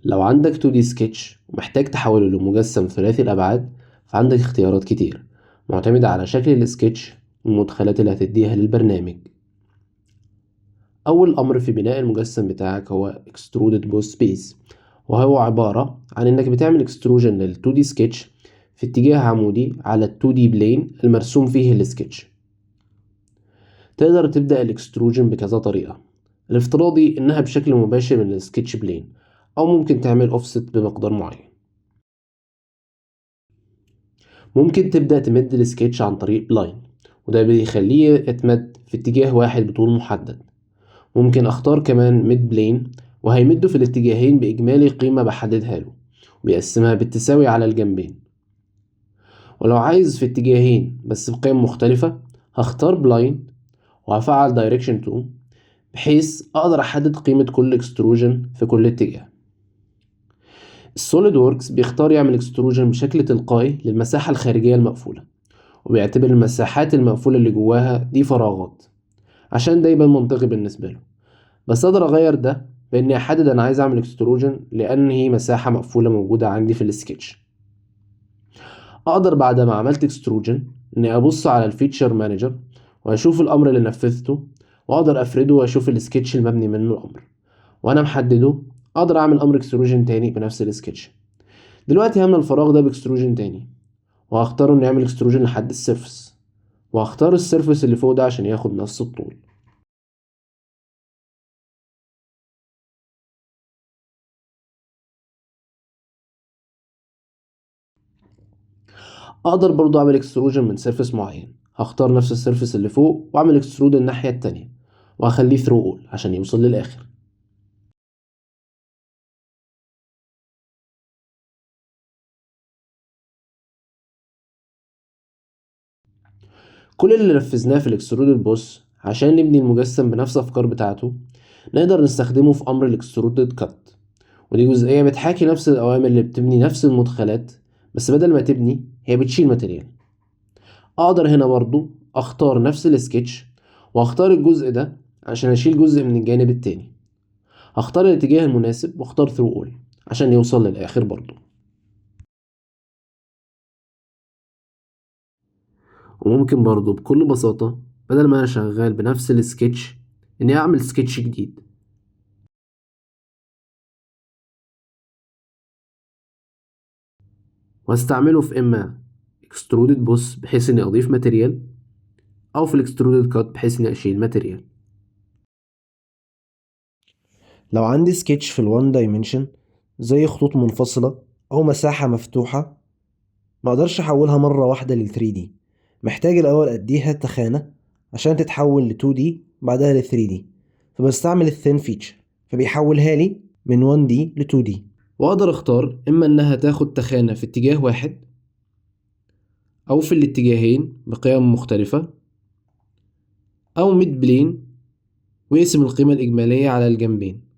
لو عندك 2D سكتش ومحتاج تحوله لمجسم ثلاثي الأبعاد، فعندك اختيارات كتير معتمدة على شكل السكتش والمدخلات اللي هتديها للبرنامج. أول أمر في بناء المجسم بتاعك هو Extruded Boss Base، وهو عبارة عن إنك بتعمل extrusion لل 2D sketch في اتجاه عمودي على ال 2D plane المرسوم فيه السكتش. تقدر تبدأ ال extrusion بكذا طريقة، الافتراضي إنها بشكل مباشر من ال sketch plane، أو ممكن تعمل أوفست بمقدار معين. ممكن تبدأ تمد السكتش عن طريق line، وده بيخليه يتمد في اتجاه واحد بطول محدد. ممكن أختار كمان mid plane، وهيمده في الاتجاهين بإجمالي قيمة بحددها له، وبيقسمها بالتساوي على الجنبين. ولو عايز في اتجاهين بس بقيم مختلفة، هختار ب line وهفعل direction 2 بحيث أقدر أحدد قيمة كل extrusion في كل اتجاه. ال SolidWorks بيختار يعمل extrusion بشكل تلقائي للمساحة الخارجية المقفولة، وبيعتبر المساحات المقفولة اللي جواها دي فراغات عشان ده يبان منطقي بالنسبة له. بس أقدر أغير ده بإني أحدد أنا عايز أعمل extrusion لأنهي مساحة مقفولة موجودة عندي في السكتش. أقدر بعد ما عملت extrusion إني أبص على ال feature manager وأشوف الأمر اللي نفذته، وأقدر أفرده وأشوف السكتش المبني منه الأمر، وأنا محدده أقدر أعمل أمر extrusion تاني بنفس السكتش. دلوقتي هملى الفراغ ده ب extrusion تاني، وهختاره إنه يعمل extrusion لحد ال surface، وهختار ال surface اللي فوق ده عشان ياخد نفس الطول. اقدر برضو اعمل extrusion من surface معين، هختار نفس ال surface اللي فوق واعمل extrude الناحية التانية، وهخليه through all عشان يوصل للاخر. كل اللي نفذناه في ال extruded boss عشان نبني المجسم بنفس الافكار بتاعته نقدر نستخدمه في امر ال extruded cut، ودي جزئية بتحاكي نفس الاوامر اللي بتبني نفس المدخلات، بس بدل ما تبني هي بتشيل material. اقدر هنا برضو اختار نفس السكتش واختار الجزء ده عشان اشيل جزء من الجانب التاني، هختار الاتجاه المناسب واختار through all عشان يوصل للاخر برضو. وممكن برضو بكل بساطة بدل ما انا شغال بنفس السكتش اني اعمل سكتش جديد، واستعمله في اما extruded boss بحيث اني اضيف material، او في ال extruded cut بحيث اني اشيل material. لو عندي سكتش في ال one dimension زي خطوط منفصلة او مساحة مفتوحة، ما اقدرش احولها مرة واحدة لل 3D، محتاج الاول اديها تخانة عشان تتحول ل 2D بعدها ل 3D، فبستعمل ال thin feature فبيحولها لي من 1D ل 2D. واقدر اختار اما انها تاخد تخانة في اتجاه واحد او في الاتجاهين بقيم مختلفة، او mid plane ويقسم القيمة الإجمالية على الجنبين.